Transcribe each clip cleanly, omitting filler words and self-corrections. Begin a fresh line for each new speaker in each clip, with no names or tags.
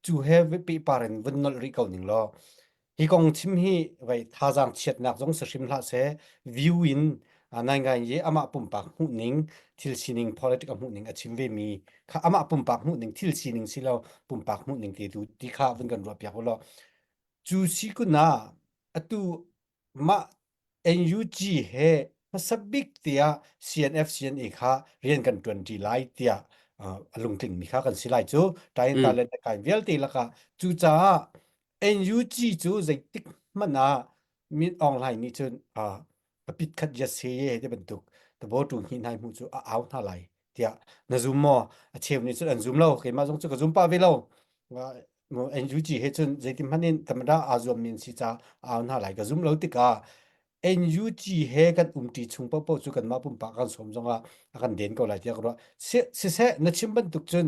Cu he pehpar in vun nolh rih ko ning law hi kong chim hi vai thazaang chiatnak zong si hrim hlah seh view in nai ngai i amah pumpak hmuh ning thil sining politic a hmuh ning a chim ve mi kha amah pumpak hmuh ning thil sining si lo pumpak hmuh ning te tu ti kha vun kan ruah piak u law cu si kun ah atu mah NUG he hmasa bik tiah CNF CNA kha rian kan ṭuanṭi lai tiah a lungtlingmi kha kan si lai cu tain ta le kai vialte lakah cucaah NUG cu zeitik hmanh ah Min Aung Hlaing nih cun a pit khat ya se ye te bantuk tabo tu hni hnai hmu cu a au hna lai tiah na zum maw a cheu nih cun an zum lo keimah zong cu ka zum pah ve lo NUG he cun zeitin hmanh in tamada aa zuammi an si ca au hna lai ka zum lo tikah NUG he kan umṭi chung paohpaoh cu kanmah pumpak kan sawm zongah a kan den ko lai tiah ka ruah. Siseh na chim bantuk cun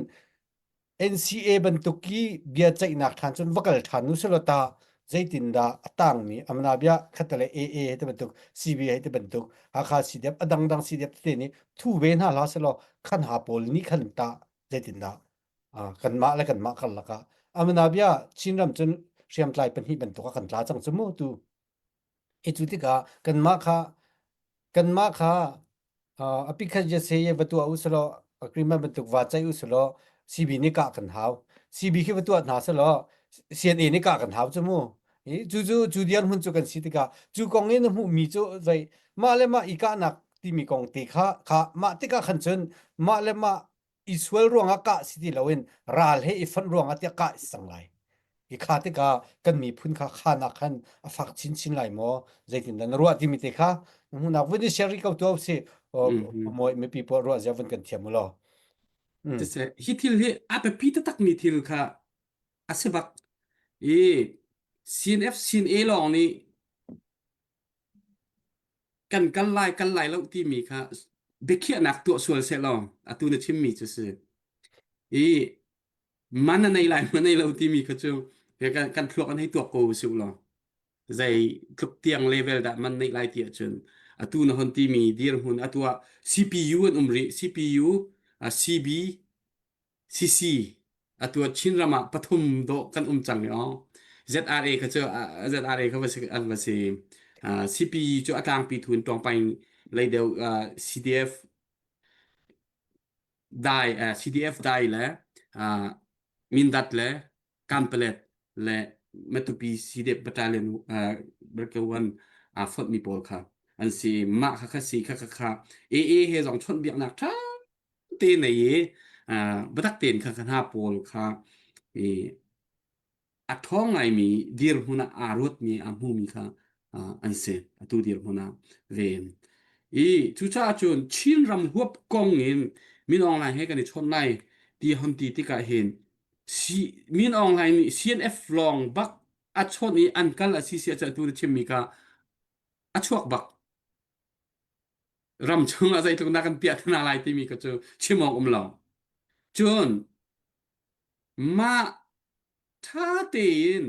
NCA bantuk i bia ceihnak ṭhan cun va kal ṭhan nu selaw ta zeitindah a tangmi amana bia khatale AA he ti bantuk CB he ti bantuk Hakha CDF a dangdang CDF tete nih thu ve hna hlah selaw khan ha pawl nih khan ta zeitindah kanmah le kanmah karlak ah amana bia Chinram cun hriamtlai pahnih bantuk ah kan tla cang cu mu tu i cu tikah kanmah kha kanmah kha a pikhat je se ye va tuah u selaw agreement bantuk va ceih u selaw CB nih kah kan hau CB khi va tuah hna selaw CNA nih kah kan hau cu mu cu cu cu dirhmun cu kan si tikah cu kong i na hmuhmi cu zei mah le mah i kahnak timi kong te kha kha mah tikah khan cun mah le mah i sual ruangah kah si ti loin ral he i fonh ruangah tiah kah si cang lai. I kha tikah kan miphun kha khanak khan a fak chinchin lai maw zeitindah na ruah timi te kha hmunak vun i share rih ko tuah usih mawi mipi pawl ruah zia vun kan thiam u law.
Hi thil hi a biapi taktakmi thil kha a si bak i CNF CNA lawng nih kan kal lai kal lai lo timi kha biakhiahnak tuah sual seh law atu na chimmi cu si i man a nei lai man nei lo timi kha cu kan, kan thluak an hei tuak ko usih law zei tluk tiang level dah man neih lai ti ahcun atu na hon timi dirhmun atu ah CPU an um rih CPU CB CC atu ah Chinram ah pathum dawh kan um cang i aw ZRA kha cu ZRA kha va si an va si CPE cu a tlangpi thun Tawngpaing lei deuh CDF dai CDF dai le Mindat le Kanpalet le Matupi CDF Battalion Brigade aa fonhmi pawl kha an si mah kha kha si kha kha kha AA he zong chawnhbiaknak ṭha te nei i biatak tein kha hna pawl kha i a ṭhawng ngaimi dirhmun ah aa ruatmi aa hmumi kha an si atu dirhmun ah ve i cucaah cun Chin ram huap kong in Min Aung Hlaing he kan i chawnh lai ti hon ti tikah hin si Min Aung Hlaing nih CNF lawng bak a chawnh i an kal a si si a tu na chimmi kha a chuak bak ram chungah zeitluk dah kan piah hna lai timi kha cu chim awk um lo. Cun mah ṭha tein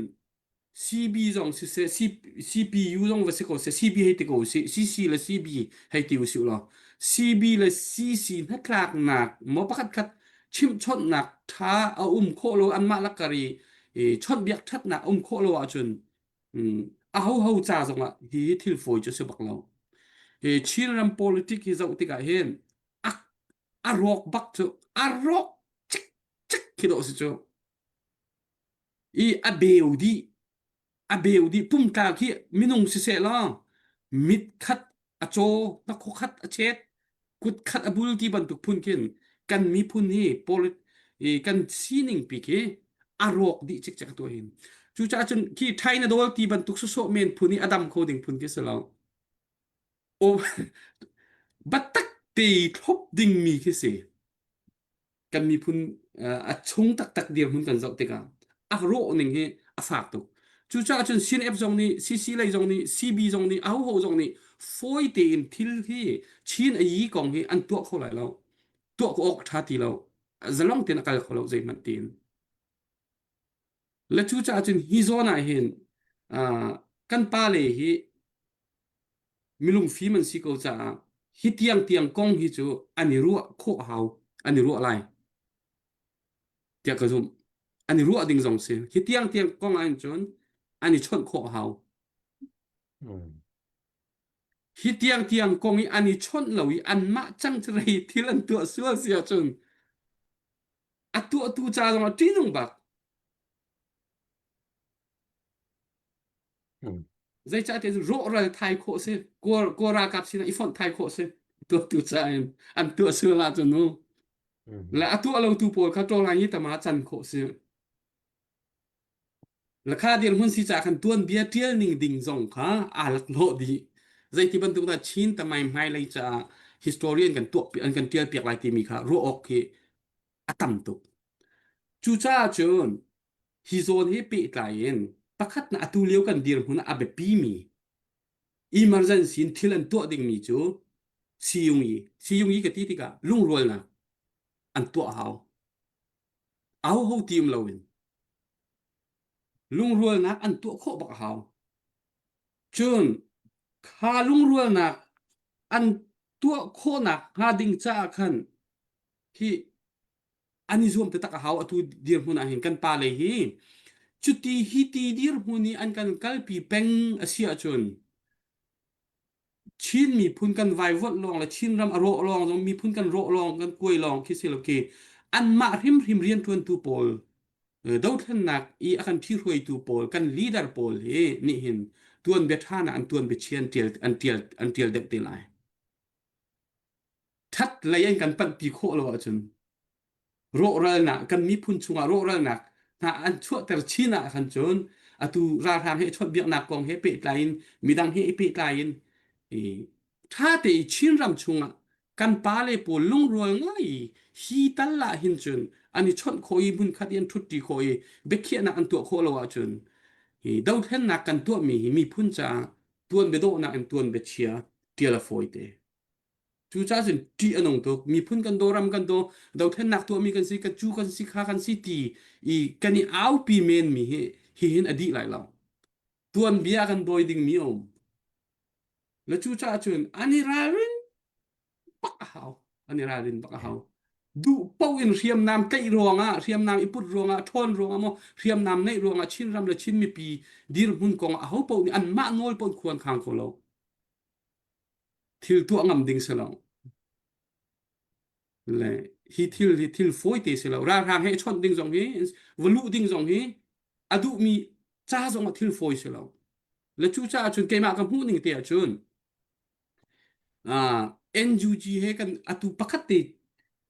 CB zong siseh CPU zong va si ko seh CB hei ti ko usih CC le CB hei ti usih law CB le CC hnatlaknak maw pakhat khat chimhchawnhnak ṭha a um khawh lo anmah lakar i chawnhbiak ṭhatnak a um khawh lo ahcun Ahoho ca zongah hi thil fawi cu a si bak lo. Hi Chinram politic hi zoh tikah hin a, a rawk bak cu a rawk cikcek khi dawh si cu. I a beu dih a beu dih pumtla khi minung siseh law mit khat a caw hnakhaw khat a chet kut khat a bul ti bantuk phun khin kan miphun hi polit i kan sining pi khi a rawk dih cikcek tu hin cucaah cun khi China dawl ti bantuk sawsawh men phun hi a dam kho ding phun khi si lo o batak te thlop ding mi khi si kan miphun a chung taktak dirhmun kan zoh tikah a rawh ning hi a fak tuk. Cucaah cun CNF zong nih CC lei zong nih CB zong nih ahoho zong nih fawi tein thil hi Chin a yi kong hi an tuah kho lai lo. Tuah awk ṭha ti lo. Zalong tein a kal kho lo zeihmanh tiin. Le cucaah cun hi zawn ah hin kan pale hi milungfim an si ko caah hi tiang tiang kong hi cu an i ruah khawh hau an i ruah lai tiah ka zumh. An i ruah ding zong si. Hi tiang tiang kong ah hin cun an i chawnh khawh hau. Hi tiang tiang kong i an i chawnh lo i anmah cang rei thil an tuah sual si ahcun a tuahtu ca zong ah ṭihnung bak. Zeicahtiah rawhral thai khawh si. Kawl, Kawl ralkap sinah i fonh thai khawh si. Tuahtu ca in an tuah sual ahcun mu. Le a tuah lotu pawl kha ṭawlai i tama can khawh si. Lakha dirhmun si ca khan tuanbia ṭial ning ding zong kha aa laklawh dih. Zeiti bantuk dah Chin tamai hmailei caah historian kan tuah an kan ṭial piak lai timi kha ruah awk khi a tam tuk. Cucaah cun hi zawn he pehtlai in pakhat na atu lio kan dirhmun ah a biapimi emergency in thil an tuah dingmi cu siyung yi siyung yi ka ti tikah lungrualnak an tuah hau. Aho ho ti um loin lungrualnak an tuah khawh bak a hau. Cun kha lungrualnak an tuah khawhnak hnga ding caah khan hi an i zuam taktak a hau atu dirhmun ah hin kan pa le hi cuti hi ti dirhmun i an kan kalpi peng a si ahcun Chin miphun kan vaivuanh lawng le Chinram a rawh lawng zong miphun kan rawh lawng kan kuai lawng khi si lo khi anmah hrimhrim rianṭuantu pawl dothlennak i a kan ṭhihruaitu pawl kan leader pawl hi nih hin tuanbia ṭha nak an tuanbia chia an ṭial an ṭial an ṭial deuh te lai. Ṭhat lei an kan panhpi khawh lo ahcun rawhralnak kan miphun chungah rawhralnak hna an chuahter chin ah khan cun atu ralhrang he chawnhbiaknak kong he pehtlai in midang he i pehtlai in i ṭha te i Chinram chungah kan pale pawl lungrual ngai i hi tal ah hin cun an i chawnh khawh i hmunkhat i an ṭhutṭi khawh i biakhiahnak an tuah khawh lo ahcun hi dothlennak kan tuahmi hi miphun caah tuan biadawhnak in tuan biachia ṭial a fawi te. Cucaah cun ṭih a nung tuk. Miphun kan daw, ram kan daw, dothlennak tuahmi kan si, ka cu kan si, kha kan si ti i kan i aupi menmi hi hihin a dih lai lo. Tuanbia kan dawi dingmi a um. Le cucaah cun an i ralrin bak a hau. An i ralrin bak a hau. Duh paoh in hriamnam tlaih ruangah, hriamnam i put ruangah, ṭhawn ruangah maw, hriamnam neih ruangah Chinram le Chin mipi dirhmun kong ah aho paoh nih anmah nawl paoh in khuan khang kho lo. Thil tuah ngam ding si lo. Le hi thil hi thil fawi te si lo. Ralhrang he chawnh ding zong hi, va luh ding zong hi a duhmi ca zong ah thil fawi si lo. Le cucaah cun keimah ka hmuh ning te ahcun uh, NUG he kan atu pakhat te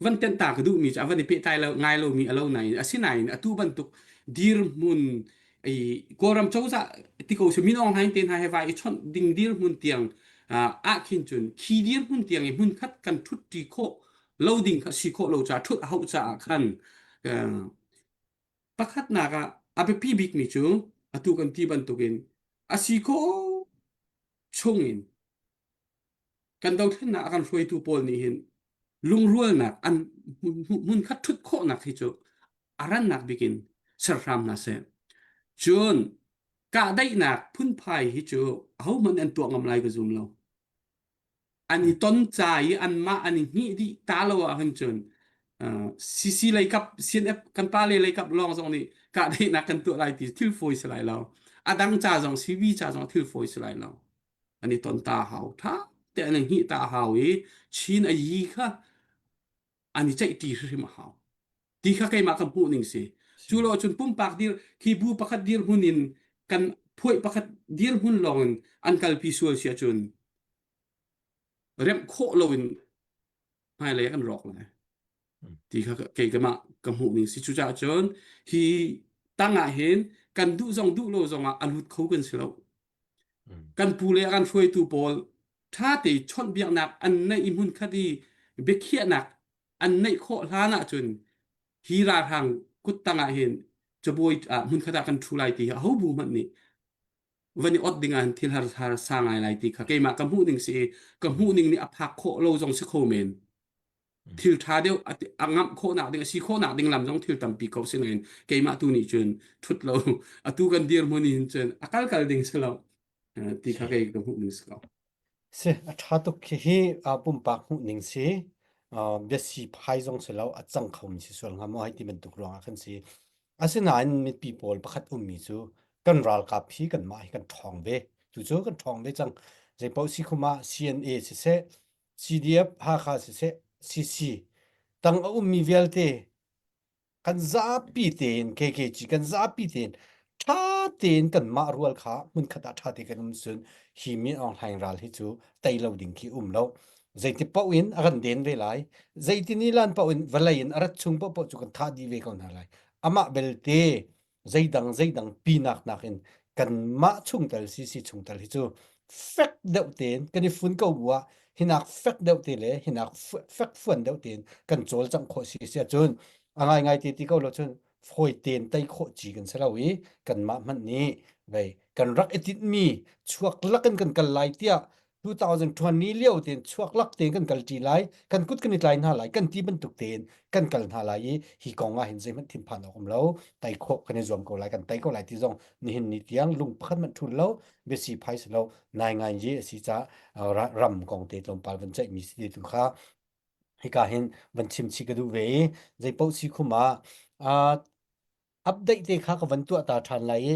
van tenh ta ka duhmi cu a van i pehtlai lo ngai lomi a lo nain asinain atu bantuk dirhmun i Kawlram cozah ti ko si Min Aung Hlaing te hna he vai i chawnh ding dirhmun tiang ah khin cun khi dirhmun tiang i hmunkhat kan ṭhutṭi khawh lo ding kha si khawh lo caah ṭhut a hauh caah khan pakhatnak ah a biapi bikmi cu atu kan ti bantukin a si khawh chungin kan dothlennak a kan hruaitu pawl nih hin lungrualnak an hmunkhat ṭhut khawhnak hi cu a rannak bik in ser hram hna seh. Cun kahdaihnak phunphai hi cu ahohmanh an tuah ngam lai ka zum lo. An i ton ca i anmah an i hngih dih ta lo ahhin cun CC lei kap CNF kan pa le lei kap lawng zong nih kahdaihnak kan tuah lai ti thil fawi si lai lo. A dang ca zong CV ca zong thil fawi si lai lo. An i ton ta hau tha te an i hngih ta hau i Chin a yi kha an i ceihṭi hrimhrim a hau ti kha keimah ka hmuh ning si cu lo cun pumpak dir khi bu pakhat dirhmun in kan phuai pakhat dirhmun lawng in an kalpi sual si ahcun remh khawh loin hmailei kan rawk lai ti kha kei keimah ka hmuh ning si cucaah cun hi tang ah hin kan duh zong duh lo zong ah a lut kho kan si lo kan pu le kan hruaitu pawl ṭha te chawnhbiaknak an neih i hmunkhat i biakhiahnak an neih khawh hlan ahcun hi ralhrang kuttang ah hin cabuai ah hmunkhat ah kan ṭhu lai ti hi aho bu hmanh nih van i ot ding ah thil har har sa ngai lai ti kha keimah ka hmuh ning si i ka hmuh ning nih a phak khawh lo zong si kho men thil ṭha deuh a ngamh khawhnak ding a si khawhnak ding lam zong thil tampi ko si nain keimah tu nih cun ṭhut lo atu kan dirhmun hin cun a kal kal ding si lo ti kha kei ka hmuh ning si ko.
Si a ṭha tuk khi hi pumpak hmuh ning si biasi phai zong si lo a cang kho mi si sual hnga maw hei ti bantuk ruangah khan si. Asinain mipi pawl pakhat ummi cu kan ralkap hi kanmah hi kan ṭhawng ve. Tucu kan ṭhawng ve cang. Zeipaoh si khum ah CNA siseh, CDF Hakha siseh, CC tang a ummi vialte kan zapi tein KKG kan zapi tein ṭha tein kanmah rual kha hmunkhat ah ṭha te kan um cun hi Min Aung Hlaing ral hi cu tei lo ding khi um lo. Zeiti paoh in a kan den ve lai. Zeiti ni lan paoh in vawlei in a rat chung paohpaoh cu kan thah dih ve ko hna lai. Amah belte zeidang zeidang pinak nakin kanmah chungtel CC chungtel hi cu fek deuh tein kan i fun ko bu ah hinak fek deuh te le hinak fek fuan deuh tein kan cawlcangh khawh si si ahcun a ngaingai te ti ko lo cun fawi tein tei khawh ci kan si lo i kanmah hmanh nih vei kan rak i tinhmi chuak lakin kan kal lai tiah 2020 lio tein chuak lak tein kan kal ṭi lai kan kut kan i tlai hna lai kan ti bantuk tein kan kal hna lai i hi kong ah hin zeihmanh thinphan awk um lo tei khawh kan i zuam ko lai kan tei ko lai ti zong nihin ni tiang lung pakhat hmanh thul lo biasi phai si lo nai ngai ye a si ca ram kong te tlawmpal van ceih mi si te tu kha hika hin van chim chih ka duh ve i zei paoh si khum ah update te kha ka van tuah ta ṭhan lai i.